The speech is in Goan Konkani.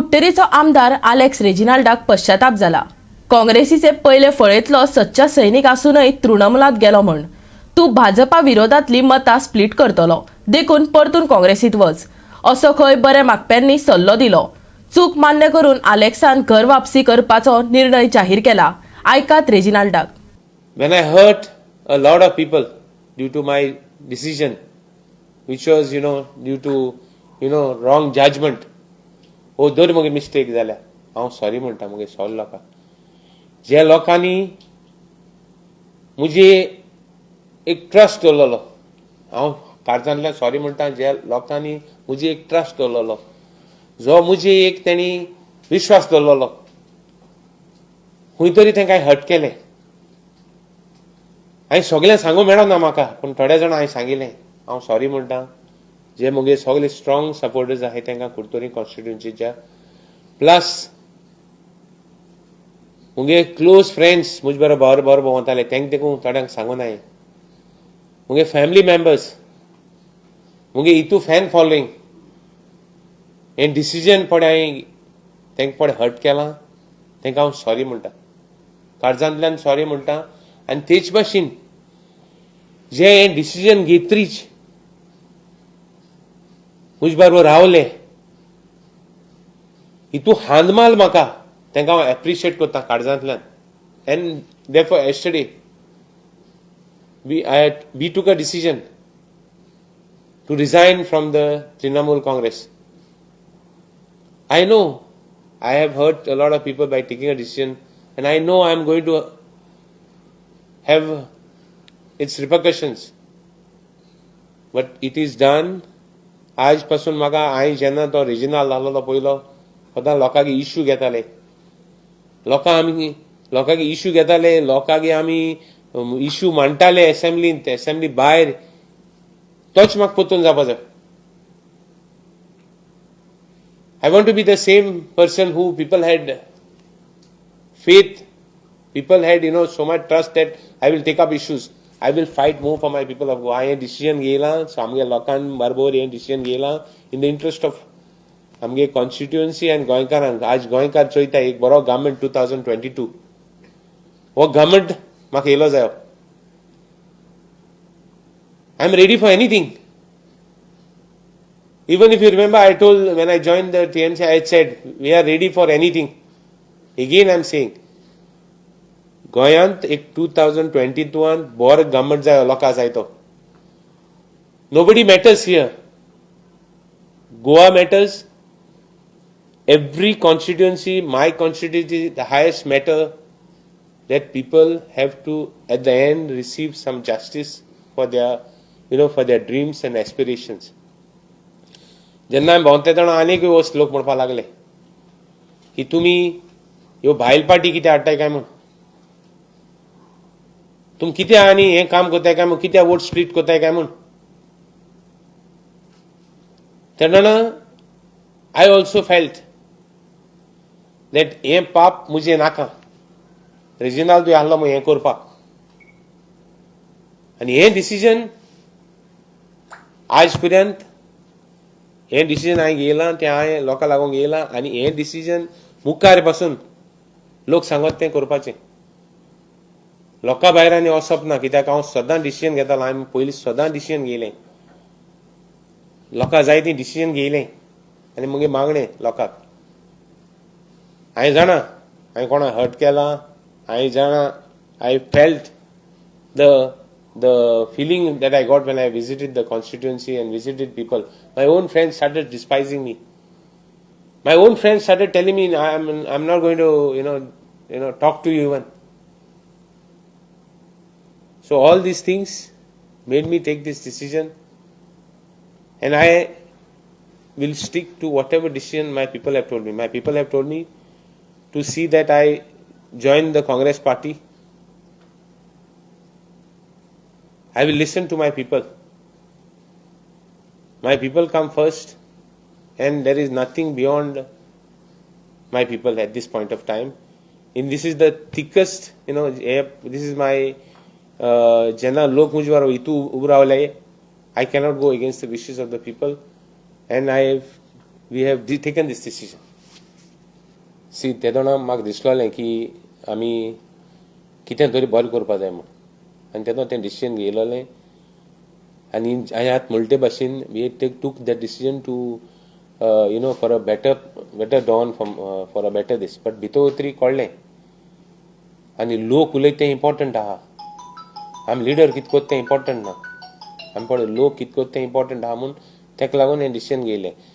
कुडटरीचो आमदार आलेक्स रेजिनाल्डाक पश्चाताप जाला. काँग्रेसीचे पयले फळयेंतलो सच्चा सैनिक आसूनय तृणमूलात गेलो म्हण. तूं भाजपा विरोधातली मतां स्प्लीट करतलो, देखून परतून काँग्रेसीत वच, असो खंय बरे मागप्यांनी सल्लो दिलो. चूक मान्य करून आलेक्सान घर वापसी करपाचो निर्णय जाहीर केला. आयकात रेजिनाल्डाक. When I hurt a lot of people due to my decision, which was, due to, wrong judgment, हो जर म्हगे मिस्टेक जाल्या, हांव सॉरी म्हणटा म्हगे सगल्या लोकांक, ज्या लोकांनी म्हजे एक ट्रस्ट दवरलेलो. हांव काळजांतल्यान सॉरी म्हणटा, ज्या लोकांनी म्हजे एक ट्रस्ट दवरलेलो, जो म्हजे एक तेणी विश्वास दवरलेलो, खंय तरी तांकां हर्ट केलें. हांवें सगळें सांगूंक मेळना म्हाका, पूण थोड्या जाणां हांवें सांगिल्लें. हांव सॉरी म्हणटा जे म्हगे सगळे स्ट्रॉंग सपोर्टर्स आहाय तांकां कुडतरी कॉन्स्टिट्युन्सीच्या, प्लस म्हगे क्लोज फ्रेंड्स म्हजे बरोबर बरोबर भोंवताले, तांकां देखून थोड्यांक सांगून हांवें, म्हगे फॅमिली मेंबर्स, म्हगे इतू फॅन फॉलोईंग, हें डिसिजन पळय हांवें तांकां पळय हर्ट केलां, तांकां हांव सॉरी म्हणटा, काळजांतल्यान सॉरी म्हणटा. आनी तेच भाशेन जे हें डिसिजन घेतरीच म्हजे बरोबर रावले, हितू हांदमाल म्हाका, तांकां हांव एप्रिशिएट करता काळजांतल्यान. And therefore yesterday we took a decision to resign from the Trinamool Congress. I know I have hurt a lot of people by taking a decision, and I know I am going to have its repercussions. But it is done. आज पासून म्हाका, हांवें जेन्ना तो रेजिनाल्द जाल्लो पयलो, सदां लोकांक इश्यू घेताले, लोकांक आमी लोकांक इश्यू घेताले, लोकांक आमी इश्यू मांडटाले एसेंब्लींत, एसेंब्ली भायर. तोच म्हाका परतून जावपा जाय. I want to be the same person who people had faith, people had so much trust that I will take up issues, I will fight more for my people of Goa. हें डिसिजन घेयलां, सो आमगे लोकां बरोबर हें डिसिजन घेयलां इन the interest of आमगे कॉन्स्टिट्युएन्सी आनी गोंयकारांक. आज गोंयकार चोयता एक बरो गव्हर्मेंट. 2022 हो गव्हर्मेंट म्हाका येयलो जायो. I am ready for anything. Even if you remember, I told when I joined the TMC, I had said, "We are ready for anything." Again, I am saying, गोंयांत एक 2022 बरो गव्हर्मेंट जाय, लोकां जाय तो. Nobody matters here. Goa matters. Every constituency, my constituency, the highest matter that people have to at the end receive some justice for their dreams and aspirations. जेन्ना आमी भोंवते तेन्ना आनीक वस्त लोक म्हणपाक लागले की तुमी ह्यो भायल पार्टी कितें हाडटाय काय म्हूण, तुमी कितें आनी हें काम करताय काय म्हूण, कित्याक वोट स्प्लीट करताय काय म्हूण. तेन्ना I also felt that हें पाप म्हजें नाका. रेजिनाल्दूय आहलो म्हूण हें करपाक. आनी हें डिसिजन आज पर्यंत, हें डिसिजन हांवें घेयलां, तें हांवें लोकां लागून घेयलां. आनी हें डिसिजन मुखार पासून लोक सांगत तें करपाचें. लोकां भायर आनी वचप ना, कित्याक हांव सदां डिसिजन घेतालो. हांवें पयलीं सदां डिसिजन घेयलें, लोकां जाय ती डिसिजन घेयलें. आनी मागीर मागणें लोकांक, हांवें जाणा हांवें कोणाक हर्ट केलां, हांवें जाणा. I felt the feeling that I got when I visited the constituency and visited people. My own friends started despising me. My own friends started telling me, I'm not going to talk to you even." So all these things made me take this decision, and I will stick to whatever decision my people have told me. My people have told me to see that I join the Congress party. I will listen to my people. My people come first, and there is nothing beyond my people at this point of time. And this is the thickest, this is my जेन्ना लोक म्हजे बरोबर हितू उबो रावले, I cannot go against the wishes of the people, and I have we have taken this decision. See, तेदोना म्हाका दिसलोलें की आमी कितें तरी बरें करपा जाय म्हूण आनी तेन्ना तें डिसिजन घेयलोलें. आनी हांवें आतां म्हणटे भाशेन, we take took that decision to for a better dawn, for a better this, but भितर तरी कळ्ळें आनी लोक उलयता तें इम्पॉर्टंट आहा. आमी लिडर कितें करता तें इम्पॉर्टंट ना, आमी पळय लोक कितें करता तें इम्पॉर्टंट आहा म्हूण ताका लागून हें डिसिजन घेयलें.